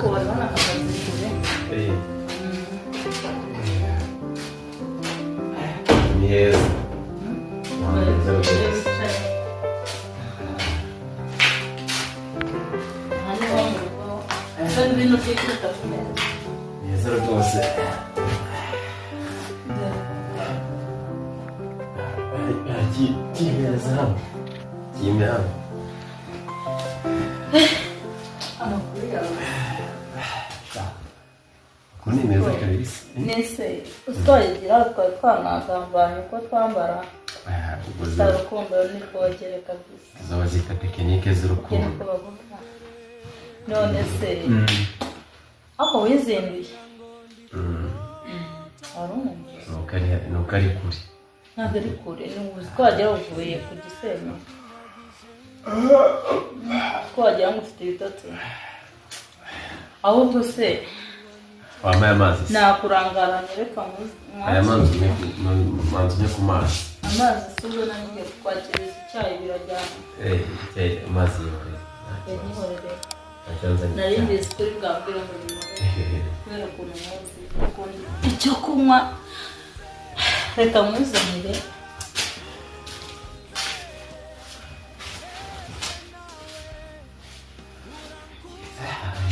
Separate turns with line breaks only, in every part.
Ariko wari wanahagaze kure.
Ni heza. Wahagaze rwose.
Aha ni ho mu rugo. Ese ngwino utikubita ku meza.
Ni heza rwose. Kimeza hano, kime hano.
Amakuru yawe?
Uku ni meza kabisa.
Nese utwayigira twari twanagambanye uko twambara.
Ah, ubwo
Gusa urukundo nirwogere kabisa.
Izo bazita tekinike
Kuko
z'urukundo.
niko bavuga. None se aho wizinduye? Warumva?
Nuko ari kure.
Ntabwo ari kure, ni uzi ko wagira uvuye ku Gisenyi, ko wagira ngo ufite ibitotsi. Ahubwo se
Wambaye amazi se?
Nakurangaranye, reka
Aya
mwakire.
manzi umwe ku mazi.
Amazi si ubwo nanjye kukwakiriza icyayi birajyana.
Amazi yihorere, nta kibazo.
Yanyihorere.
Nta kibazo, ni
Nari
icyayi.
mbizi kuri bwambwira ngo nimugore, kubera ukuntu muzi ukunda icyo kunywa. Reka muzanire.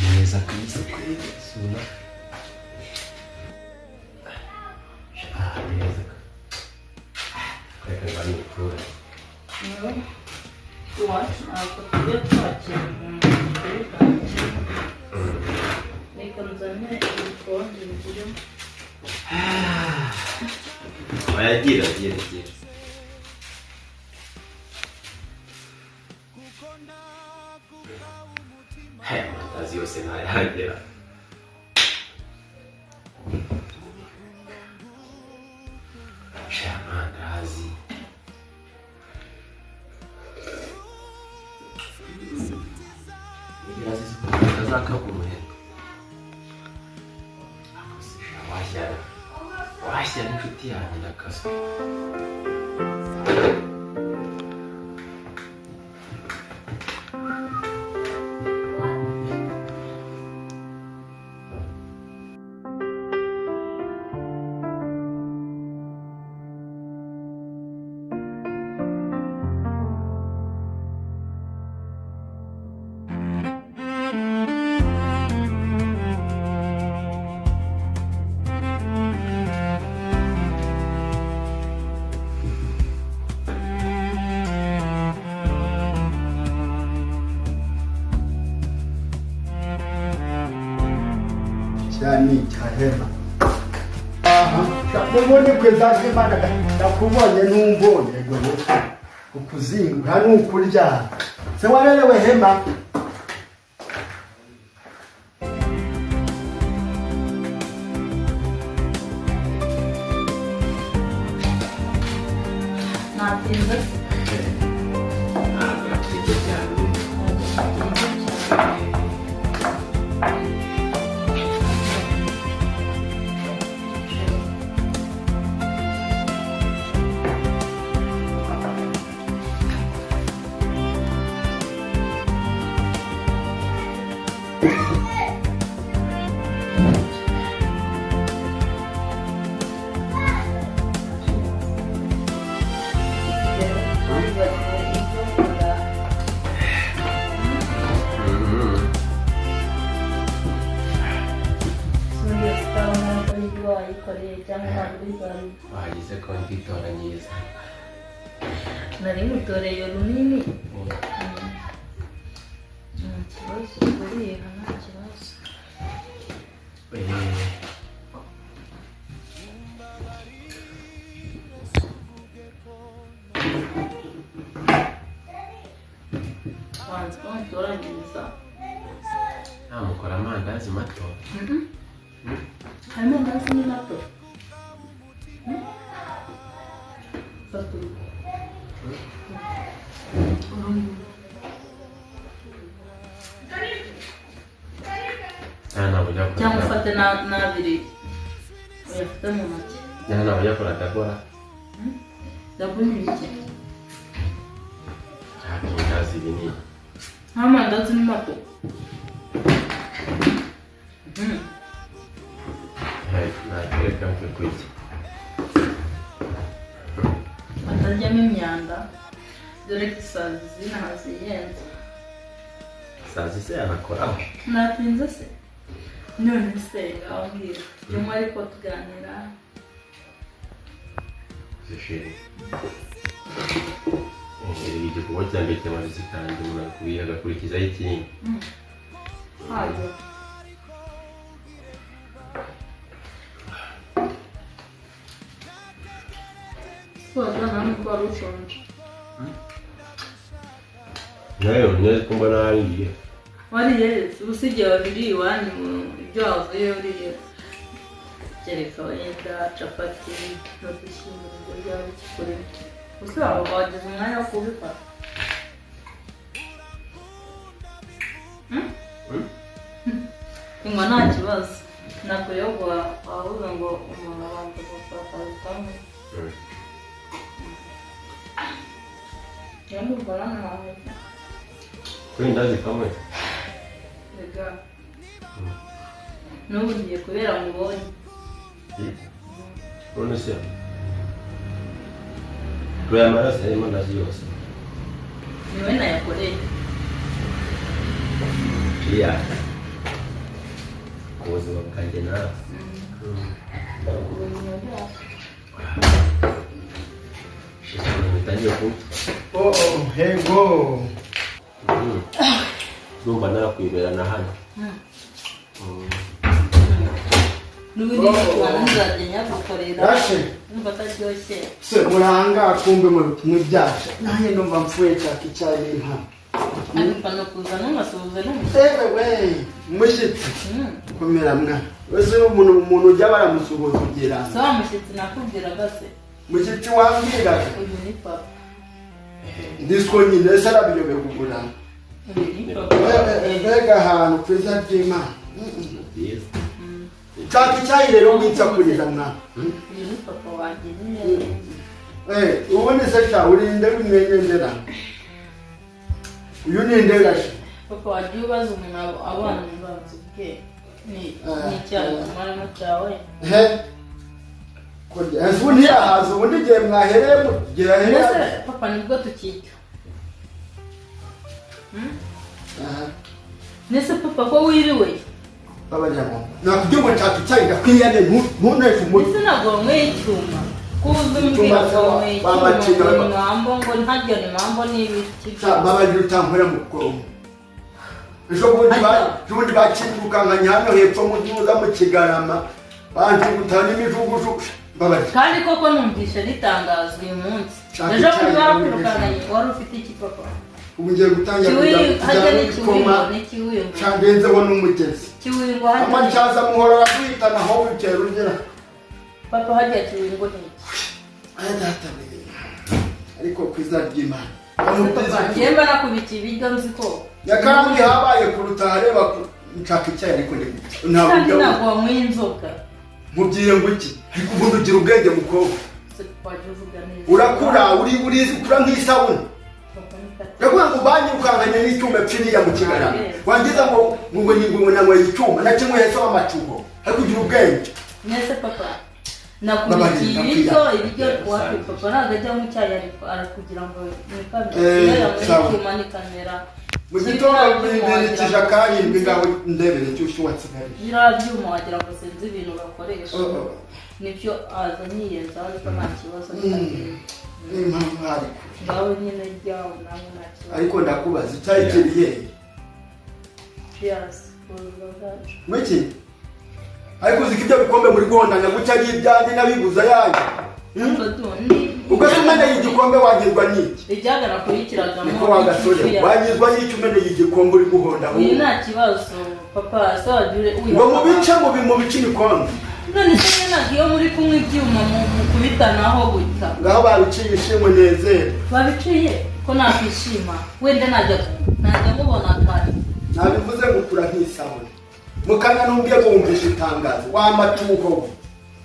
Neza kabisa kuri sura. Ah, neza. Reka bari gutura.
Iwacu ntabwo tujya twakira umuntu kuri bwakire. Reka nzane ibikombe birimo.
Oya, gira gira gira. Aya mandazi yose ntayagera. Sha, amandazi. Azakabwa umuheto. Washyara washyara inshuti yanjye ndakaswe.
Cyane cyahema aha, ubundi kweza Imana ndakubonye ntumbonye ngo ukuzinga nukurya se warerewe hema.
Natinze.
Ntabwo yatinze cyane.
Natinze cyane. Wibagiwe ibyo ukora. Sinzi sitabona ko ibyo wayikoreye cyangwa ntabwo ubibariye.
Wagize ko nditoranyiriza.
Nari ngutoreye runini. Nta kibazo, uriha nta kibazo. Wanze ko mutoranyiriza.
Namukora amandazi mato.
Harimo amandazi ni mato. Fata uru. Uru.
Ntabwo ujya kora.
Cyangwa ufate n'abiri uyafite mu ntoki.
Ntabwo ujya kora dakora.
Ndabona ibiki?
Ntabwo indazi binini.
Nk'amandazi ni mato.
Icyo kurya.
Atajyamo imyanda, dore ko isazi zinaha ziyenza.
Sazi se yanakoraho?
Natinze se? None se ngaho mbwira, nyuma ariko tuganira.
Chérie, igikorwa cya mbere kimaze kitangira, umuntu akwiye agakurikizaho ikindi.
Ntabwo wagira nawe ko wari ushonje.
Nawe neza ko mbona hariye.
Wariye ubu si igihe wabiriye iwanyu, ibyo wavuye uriye, kereka wenda capati n'udushyimbo ngo byaba bikikurimo gusa, waba wagize umwanya wo kubikora. Inywa nta kibazo, nakuyobora wavuze ngo umuntu abanza gukora akazi kamwe. Niyo ndumva nahawe.
Kuri ndazi kamwe.
Rega n'ubu ngiye kubera mubonye.
None se turiya amaraso arimo ndazi yose?
Niwe nayakoreye.
Iya, ku buzima bwanjye nawe.
Ubuzima bwacu.
Shit, bitangiye kuwutwa.
Oh, hego.
Ndumva nakwibera na hano.
N'ubundi nitubana nzajya nyagukorera.
Rashe.
Numva ataryoshye.
Se muranga kumbe mu bitumwe byacu, nanjye ndumva mfuye, nshaka icyayi n'impano.
Ariko ni ukuza n'umasuhuze n'umushyitsi.
Ewe we, mushyitsi! Komera mwa wese, umuntu ujya baramusuhuza ugira.
Si wa mushyitsi nakubwiraga se?
Mushyitsi wambwiraga.
Uyu ni papa.
Ndiswo nyine ese arabiyobewe kugura?
Uyu ni papa.
Mbega ahantu kwiza ry'Imana!
Ni byiza.
Nshaka icyayi rero, winsakuriza mwa.
Uyu ni papa wanjye nyine.
Ubundi se sha urinde wimwenyendera, uyu ni nderashe?
Papa, wagiye ubaza umuntu abana banza ubwe ni ni icyayi umaramo cyawe.
He, kurya ese ubu ntiyahaza? Ubundi igihe mwahereye igihe yahereye.
Mbese papa, nibwo tukirya?
Aha.
Mbese papa, ko wiriwe?
Babarira ngo nakubwiye ngo nshaka icyayi, ndakwiyane, ntunteshe umutwe.
Mbese ntabwo wanyweye icyuma? Ko uzi umbwira ngo wanyweye icyuma,
Bamacinya.
ngo ni mambo, ngo ntaryo ni mambo n'ibiki.
Babarira utankorera mu bwonko. Ejo bundi ejo bundi bakingukankanya hano hepfo mu gihuza mu Kigarama, banjugutana imijugujugu. Mbabarira.
Kandi koko numvise ritangaza uyu munsi.
Shaka
Ejo bundi
icyayi.
barakwirukanye, wari ufite iki papa?
Ubu ngiye gutangira
Kiwi
kujya
hajya ni
kujya koma.
kiwingo, ni kiwingo.
Ndenzeho n'umugezi.
Kiwingo hajya.
Amatyaza muhora araguhitana aho bukera ugera.
Papa, hajya kiwingo ni iki?
Aya data we, ariko ku izina ry'Imana.
Papa, njyewe mba nakubikiye ibiryo nzi ko
Nyakarambi habaye kuruta hareba nshaka icyayi ariko ntabwo
Kandi
ujya.
ntabwo wanyweye inzoga.
Mubwiye ngo iki? Ariko ubundi ugira ubwenge mukobwa?
Se papa, wajya uvuga neza.
Urakura uri ukura nk'isabune.
Papa ni kati.
Ndakuvuga ngo banyirukankanye n'icyuma kiriya mu Kigarama, wangiza ngo nanyweye icyuma nakinyweye se w'amacuho? Ariko ugira ubwenge.
Nese papa, nakubikiye
Babarira,
ibiryo, ibiryo
ndakwiye.
wapi? Papa ntabwo ajya mu cyayi, ariko arakugira ngo ni kamera.
Eh,
Iyo yanyweye
sawa.
icyuma ni kamera.
Mu gitondo bindikije akarindwi, ngaho ndebere inshyushyu watsigaye.
Biriya byuma wagira ngo sinzi ibintu bakoresha.
Oh, oh.
Nibyo aza nyiyenzaho, ariko nta kibazo.
N'impamvu hari kure.
Ngaho nyine ryawe nawe nta kibazo.
Ariko ndakubaza, icyayi kiri hehe?
Cheers ku buzima bwacu.
Wiki, ariko uzi ko ibyo bikombe muri guhondanya gucya ari ibyanjye n'abiguza yanyu? Hmm? Ubwo se umeneye igikombe wagirwa n'iki?
Ijyaga nakurikiragamo.
Niko wa gasore, wagirwa n'iki umeneye igikombe uri guhonda?
Uyu nta kibazo papa, se wagira uyu.
Ngo mubice mu bice ibikombe.
None se nyine ntabwo iyo muri kunywa ibyuma mukubitanaho gutya?
Ngaho babiciye, ishimwe nezere.
Babiciye ko nakwishima, wenda najya mubona kare.
Nabivuze ngo ukura nk'isabune mukanya, numbwiye ngo wumvishe itangazo wamatuko we,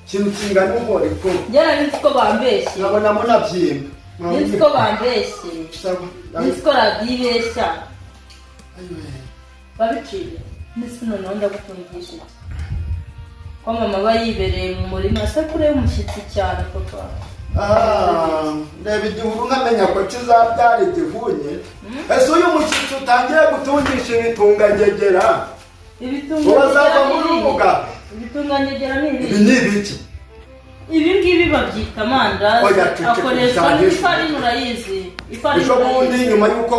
ikintu kingana umworiko.
Njye nari nzi ko bambeshye.
Nkabona munabyimba.
Nzi nzi ko bambeshye.
Sawa.
Nzi ko radiyo ibeshya.
Ayiwe.
Babiciye ndetse noneho ndagutungisha iki? Ko mama aba yibereye mu murima se kure y'umushyitsi cyane papa.
Ah, ndeba igihuru nkamenya ko kizabyara igihunye. Ese uyu mushyitsi utangiye gutungisha ibitungangegera,
Ibitunganyegera
urazava
ni
muri
ibihe?
ubuga?
Ibitunganyegera ni
Ibi
ibihe?
ni ibiki?
Ibi ngibi babyita amandazi.
Oya, ceceka,
Akoreshwa
cyane.
n'ifarini, urayizi ifarini?
Ejo bundi
Urayizi?
nyuma y'uko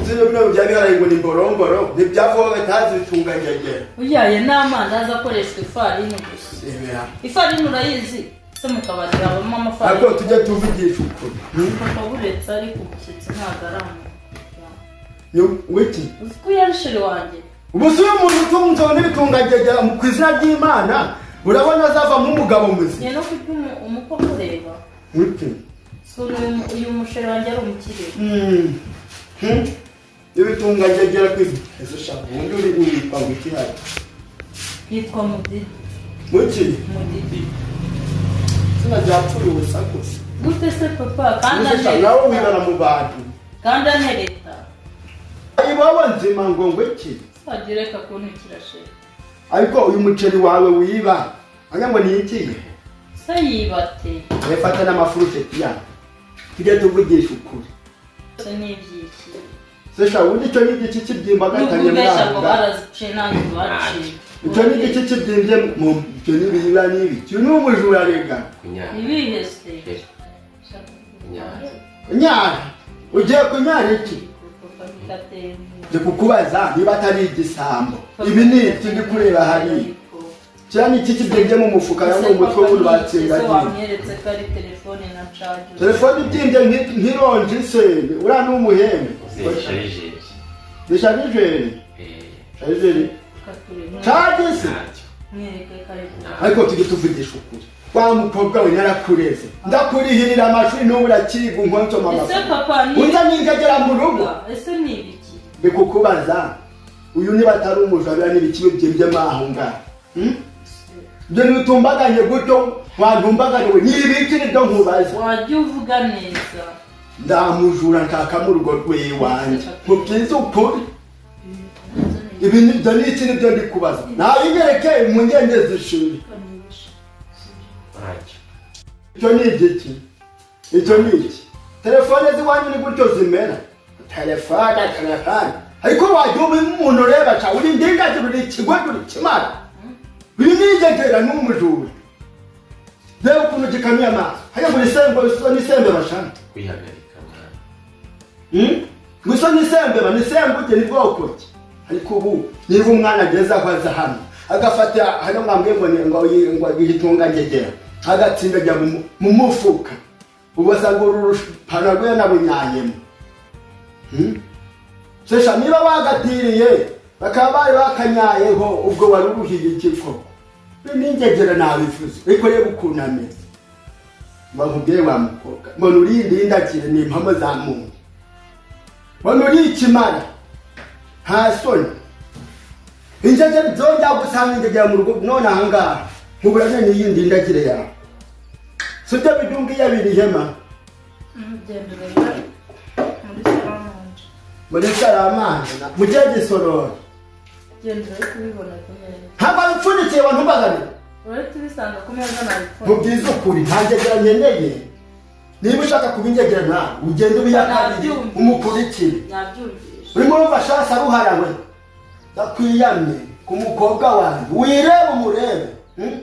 zino bino bya biharaye ngo ni mboromboro, ntibyavaho batazi ibitungangegera.
Burya aya ni amandazi akoreshwa ifarini gusa.
Rebera.
Ifarini urayizi se? Mu kabari habamo
Ariko
amafarini.
tujye tuvugisha ukuri.
Papa, buretse, ariko umushyitsi ntabwo ari
Wiki.
Uzi ko yari chéri wanjye.
Ubu si uyu muntu utunzwe n'ibitungangegera ku izina ry'Imana, urabona azavamo umugabo muzima?
Ngiye no kurya umukobwa ureba.
Wiki.
Si uyu muchéri wanjye ari umukire?
Ibitungangegera ku izina. Ese shaka ubundi uri witwa ngo iki hano?
Yitwa Mudidi.
Wiki.
Mudidi.
Izina ryapfuye ubusa gusa.
Gute se papa, kandi
Ese sha, nawe wibara mu bantu.
Kandi anereta.
Iwabo nzima ngo iki?
Wajya ureka kuntukira, chéri.
Ariko uyu muceri wawe wiba anya ngo ni iki?
Se yibate?
Fata n'amafurusheti ya, tujye tuvugisha ukuri.
Se ni ibyiki?
Se sha, ubundi icyo ni igiki kibyimbagatanye?
Nubwo ngo
Mwanga
baraziciye, ntabwo baciye.
Icyo ni igiki kibyimbye mu icyo ni ibiba n'ibi? Icyo ni umujura rega.
Kunyara.
Ibihe se?
Kunyara.
Kunyara? Ugiye kunyara iki? Ndi kukubaza niba atari igisambo. Ibi ni iki ndi kureba hariya? Kiriya ni iki kibyimbye mu mufuka ya mu mutwe w'umuntu batsindagiye?
Wamweretse ko ari telefone na charge.
Telefone ibyimbye nk'ironji se? Uriya ni umuhembe.
Chargeur.
Ni chargeur? Chargeur charge se?
Ntacyo.
Mwereke ko ari
Ariko tujye tuvugisha ukuri, wa mukobwa we, narakureze, ndakurihirira amashuri, n'ubu urakiga unkonsoma
Ese
amafaranga.
papa, ni
Unza ningagera mu rugo.
Ese ni ibiki?
Ndi kukubaza uyu niba atari umujura. Biriya ni ibiki bibyimbye aho ngaho? Hmm? Ibyo ntibitumbaganye gutyo wantumbaganye we, ni ibiki? Nibyo nkubaza.
Wajya uvuga neza.
Ndamujura nshaka mu rugo rw'iwanjye, nkubwize ukuri. Ibi nibyo ni iki? Nibyo ndi kubaza, nabinyereke impungenge zishira.
Ntacyo.
Icyo ni igiki? Icyo ni iki? Telefone z'iwanyu ni gutyo zimera? Telefone, telefone, ariko wajya uba umuntu ureba ca uri ndingagira, uri ikigoryi, uri kimara, uri nigegera n'umujura. Reba ukuntu gikanuye amaso hajya ngo nisembe nisembe bashana.
Kwihagarika mwana.
Gusa nisembeba nisembuge ni bwoko ki? Ariko ubu niba umwana ageze aho aza hano agafata hano, mwambwiye ngo ngo igitunga ngegera agatsinda ajya mu mufuka, ubu asanga uru rupantaro rwe nabunyayemo. Sesha, niba wagatiriye bakaba bari bakanyayeho, ubwo wari uruhiye iki koko? N'ingegera nabivuze, ariko reba ukuntu ameze. Bakubwiye wa mukobwa, mbona uri indindagire, ni impamo za muntu, mbona uri ikimara, nta soni. Ingegera zongera gusanga ingegera mu rugo none ahangaha nkuburane n'iyi ndindagire yawe, sibyo bidungiye biri ihema.
Genda urebe muri salle à manger.
Muri salle à manger mu gihe gisorori.
Genda uri kubibona ku meza.
Ntabwo bipfundikiye, wantumbaganira.
Urahita ubisanga ku meza, nabipfundikiye.
Mubwize ukuri, nta ngegera nkeneye. Niba ushaka kuba ingegera nawe ugende ubiyakarire.
Nabyumvise.
Umukurikire.
Nabyumvise.
Urimo urumva shasi aruharawe, ndakwiyamye ku mukobwa wanjye, wirebe umurebe. Hmm?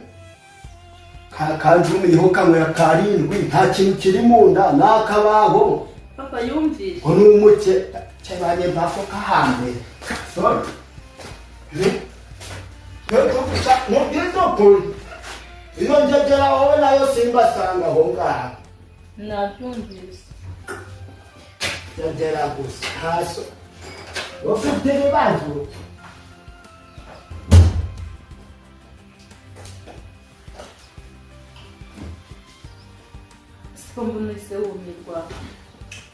Kanjumiyeho kamwe karindwi, nta kintu kiri mu nda, ni akabaho.
Papa yumvise.
Ngo ni umuke cyabanye mpako kahambere. Sorry. Mubwize ukuri, iyo ngegera wowe nayo simbasanga aho ngaho.
Nabyumvise.
Ngegera gusa, ntaso ufite ibibazo.
Siko mbona ese wumirwa?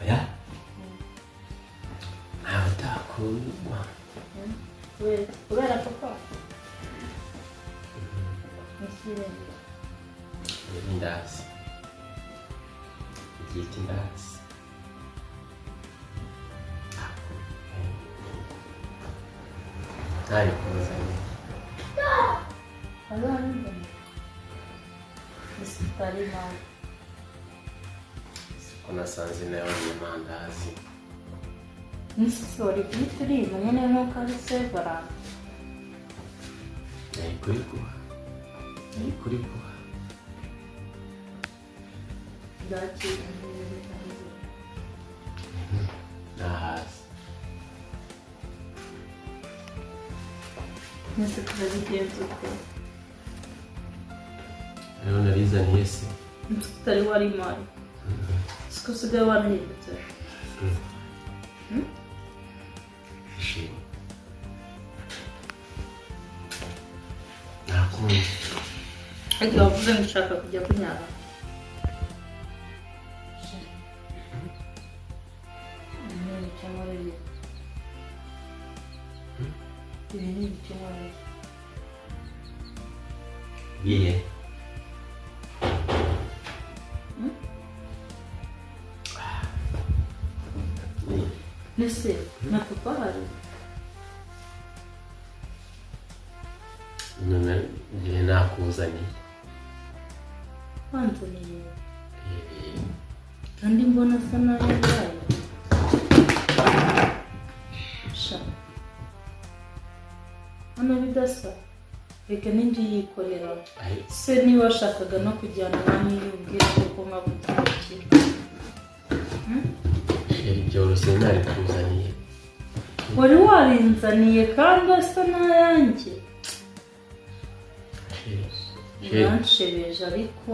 Oya, ntawe utakumirwa.
We kubera papa Iki?
Indazi, ryita indazi. Ntabikuzaniye.
Wari warinzaniye isukari nawe.
Ko nasanze nawe wariye amandazi?
N'isi wari guhita uribwa nyine nk'uko ari sevarante.
Nari kuriguha, nari kuriguha.
Bwakira.
Nahaze.
Mwese turabigenza uko?
Rero narizaniye se?
Tutari wari mari, siko usigaye warahindutse.
Ishimwe, ntakundi.
Ariko wavuze ngo ushaka kujya kunyara. Ibi ni ibice nkoreye. Ibi ni ibice nkoreye.
Bihe?
Mbese na papa hari?
None igihe nakuzaniye.
Wanzaniye?
Ibi.
Kandi mbona asa nabi arwaye sha. Hano bidasa, reka n'inzu yikorera. Se niba washakaga no kujyana namwe, yubwira kuko nkagutwikira.
Chéri, byoroshye, narikuzaniye.
Wari warinzaniye kandi asa n'ayanjye.
Chéri, chéri.
Uranshebeje, ariko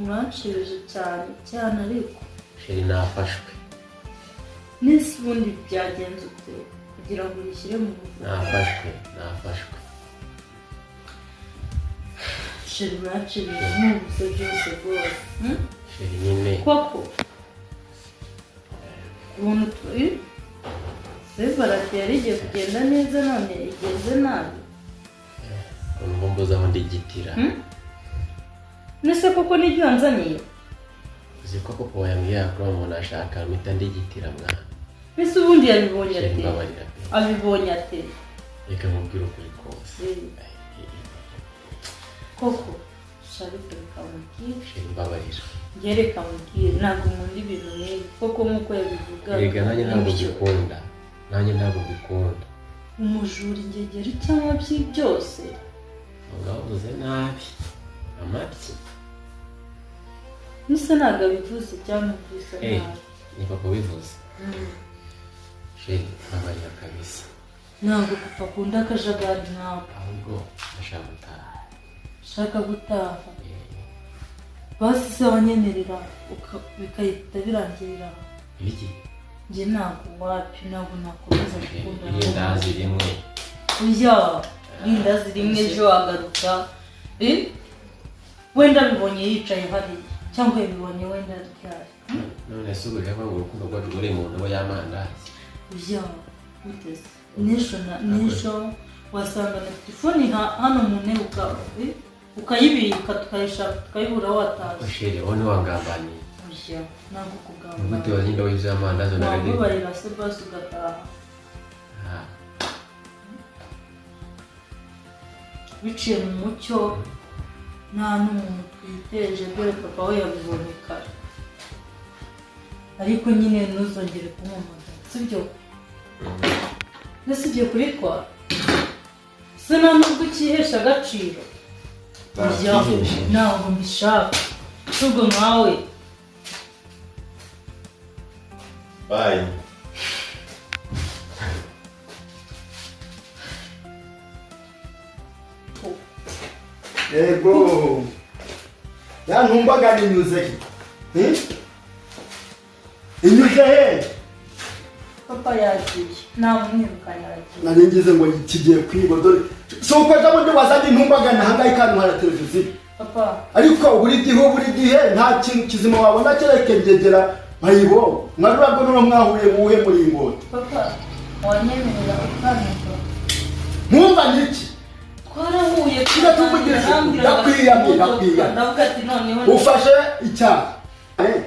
uranshebeje cyane cyane, ariko.
Chéri, nafashwe.
N'ese ubundi byagenze ute kugira ngo uyishyire mu mufuka?
Nafashwe, nafashwe.
Chéri, uranshebeje ntubuze byose rwose.
Chéri, nyine.
Koko ukuntu turi sevarati yari igiye kugenda neza none igeze nabi.
Ngo mbuze aho ndigitira.
Nese koko nibyo wanzaniye?
Uzi ko papa yambwiye ko umuntu ashaka mpita ndigitira, mwana.
Mbese ubundi yabibonye
Chéri,
ate?
mbabarira pe.
Abibonye ate?
Reka nkubwire ukuri kose.
Koko sharike, reka mubwire.
Chéri, mbabarira.
Njye reka mubwire, ntabwo nkunda ibintu nk'ibi koko nk'uko yabivugaga.
Erega nanjye ntabwo
Nibyo.
mbikunda, nanjye ntabwo mbikunda.
Umujura, ingegeri cyangwa byose.
Mwavuze nabi amabyi.
Nuse ntabwo abivuze cyangwa mvise nabi?
Ni papa ubivuze. Chéri, mbabarira kabisa.
Ntabwo papa akunda akajagari nkawe.
Ahubwo ndashaka gutaha.
Ushaka gutaha? Basi se wanyemerera bikahita birangirira aho?
Ibiki?
Njye ntabwo, wapi, ntabwo nakomeza gukundana.
Irindazi rimwe.
Oya, irindazi rimwe, ejo wagaruka. Wenda abibonye yicaye hariya, cyangwa yabibonye wenda ryari.
None se ubu rero ngo urukundo rwacu ruri mu ndobo y'amandazi?
Oya, uteze n'ejo n'ejo wasanga na telefoni hano mu ntebe ukayibika, tukayishaka tukayibura watashye.
Chéri, wowe ntiwangambaniye?
Oya, ntabwo
Ni gute
kugambana.
wazanye indobo yuzuye amandazi unarebe?
Wababarira se basi ugataha?
Ah,
Biciye mu mucyo, nta n'umuntu twiteje, dore papa we yabibonye kare. Ariko nyine ntuzongere kumuhamagara, sibyo? Mbese ugiye kuritwara se? Nta nubwo ukihesha agaciro. Oya,
Barakihesheje.
ntabwo mbishaka ahubwo nkawe.
Bye.
Ego, yantumbaga inyuze he? Eh? Inyuze he?
Papa yagiye, namwirukanye, aragiye.
Nari ngize ngo kigiye kwiba. Dore si uko ejo bundi wazanye intumbagana ahangaha ikantwara televiziyo.
Papa.
Ariko buri gihe, buri gihe nta kintu kizima wabona kereka ngegera mayibo mwarurabwo. Noneho mwahuye buhe muri iyi ngota?
Papa, wanyemerera ukanyumva?
Nkumva niki?
Twarahuye.
Tujya tuvugisha.
Arambwira ngo
Ndakwiyamye,
imodoka.
ndakwiyamye.
Ndavuga ati noneho
Ufashe icyaha. Eh,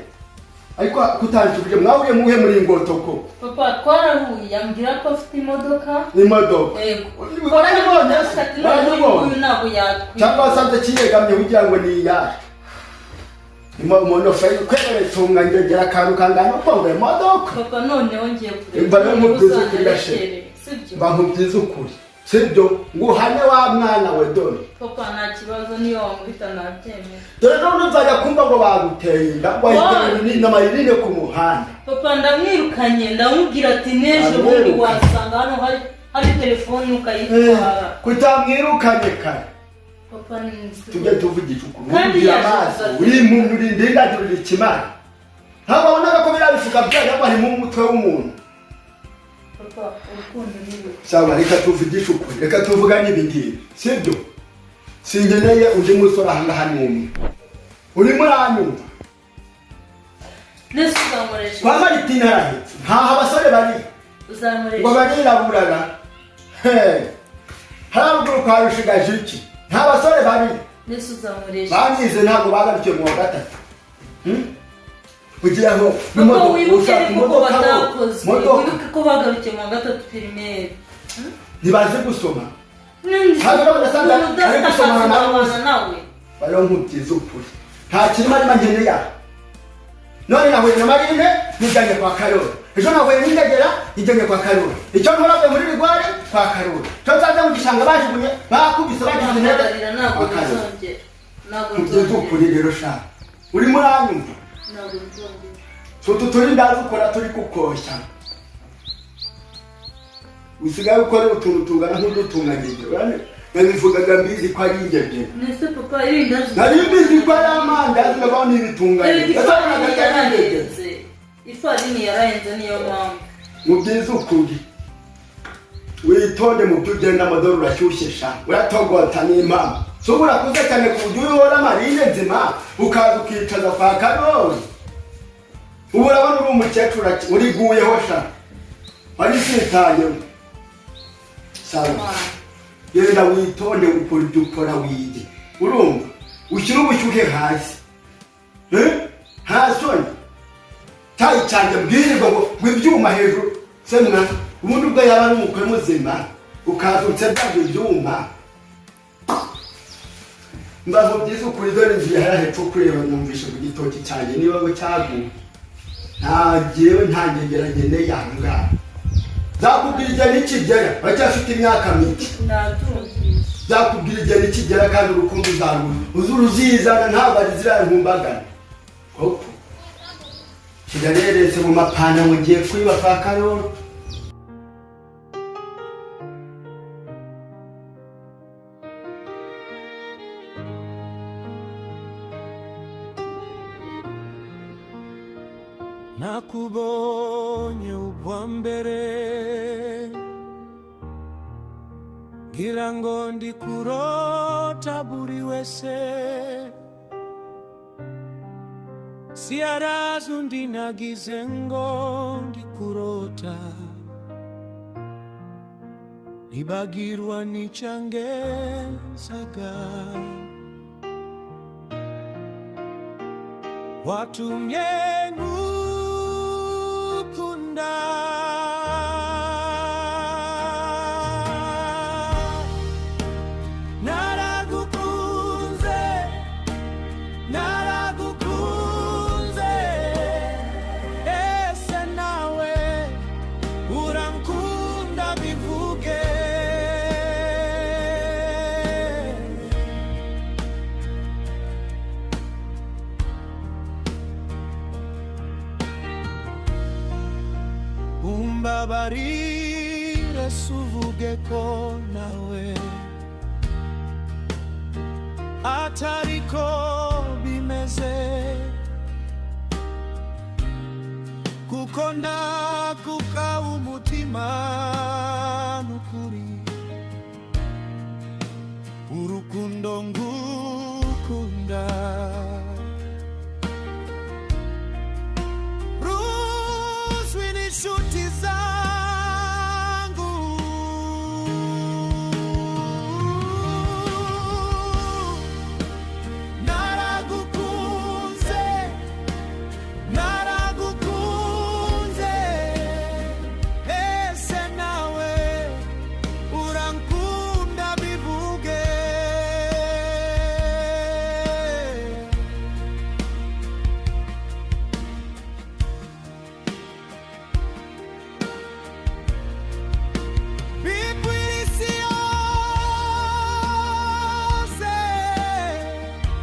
Ariko kutanshubije, mwahuriye muhe muri ngoto ko?
Papa, twarahuye, ambwira ko afite imodoka.
Imodoka?
Yego.
Warayibonye se?
Ati none uyu
Warayibonye?
nguyu ntabwo yatwiba.
Cyangwa wasanze kiyegamye kugira ngo ni iyacu? Imodoka kweretunga ngegera akantu kangana uko ngo imodoka.
Papa, noneho ngiye kureba.
Mba nkubwiza ukuri gashe.
Sibyo?
Mba nkubwiza ukuri, sibyo? Nguhane wa mwana we, dore.
Papa, nta kibazo, niyo wamubita nabyemera.
Dore none nzajya kumva ngo baguteye inda, wayiteye na mayirine ku muhanda.
Papa, ndamwirukanye, ndamubwira ati n'ejo bundi
Ndamwirukanye.
wasanga hano hari telefone ukayitwara.
Kutamwirukanye kare?
Papa,
Tujye tuvugisha ukuri.
Kandi
Ugira
yaje
amaso.
kugaruka.
Uri impumyi, uri indindagira, uri ikimara. Ntabwo wabonaga ko biriya bifuka byayo harimo umutwe w'umuntu?
Papa, urukundo ni rubi.
Sawa, reka tuvugishe ukuri, reka tuvugane ibi ngibi, sibyo? Sinkeneye undi musore ahangaha n'umwe. Urimo uranyumva?
Nese uzankoresha?
Kwa Maritini harahetse, ntaho abasore bari ngo
Uzankoresha?
bariraburana. He, haruguru kwa Rushigaje iki, nta basore bari.
Nese uzankoresha?
Banize, ntabwo bagarukiye mu wa gatatu. Kugira ngo
Papa,
imodoka-
wibuke
ushaka
ariko ko
imodoka bo,
batakozwe.
modoka.
Wibuke ko bagarukiye mu wa gatatu primaire.
Ntibazi gusoma. Ntabwo rero ugasanga
Umuntu
ari
udafite
gusomana
akazi
nawe.
ukabana nawe?
Bariho nkubwiza ukuri, nta kirimo arimo nkeneye aha. None nahuye na Marine, nijyanye kwa Karori. Ejo nahuye n'indegera, nijyanye kwa Karori. Icyo ntoraguye muri rigwari, kwa Karori. Icyo nsanze mu gishanga bajugunye, bakubise, bagize intebe,
Ntababarira, ntabwo
kwa Karori.
bizongera, ntabwo
Nkubwiza
nzongera.
ukuri rero sha, urimo uranyumva?
Ntabwo nzongera.
Si utu turi ndazi ukora turi kukoshya, usigaye ukora utuntu tungana nk'udutunganyije. Nabivugaga mbizi ko ari ingegera.
Nese papa, irindazi?
Nari mbizi ko ari amandazi, ndabaho n'ibitunganye.
Erega
Nabonaga
ifarini
ari ingegera.
yarahenze, ifarini yarahenze, niyo mpamvu.
Mu byiza ukuri, witonde mu byo ugenda, amadore urashyushye sha, uratogota n'impamo. Si ubu urakuze cyane ku buryo uyobora Marine nzima, ukaza ukicaza kwa Karori. Ubu urabona uri umukecuru, uriguyeho sha, warisitayeho. Sawa, genda witonde, ukora ibyo ukora, wige, urumva? Ushyire ubushyuhe hasi. Eh? Nta soni cyayi cyanjye mbwirirwa ngo ibyuma hejuru se mwa. Ubundi ubwo yaba ari umukwe muzima, ukaza utsebyaga ibyuma. Mbazo byiza ukuri, dore inzu yahera hepfo kureba, numvishe ku gitoki cyanjye niba ngo cyaguye. Nta jyewe, nta ngegera nkeneye aha ngaha. Nzakubwira igihe nikigera, uracyafite imyaka mike.
Nabyumvise.
Nzakubwira igihe nikigera, kandi urukundo uzarubona uzi uruzizana, ntabwo ari ziriya nkumbagana koko kirareretse mu mapantaro ngo ngiye kwiba kwa Karori.
Nakubonye ubwa mbere, ngira ngo ndi kurota. Buri wese siyarazi undi, nagize ngo ndi kurota, nibagirwa nicyangezaga. Watumye ngukunda, naragukunze, naragukunze. Ese nawe urankunda? Bivuge. Umbabarire, suvuge ko nawe atariko bimeze, kuko ndakuka umutima.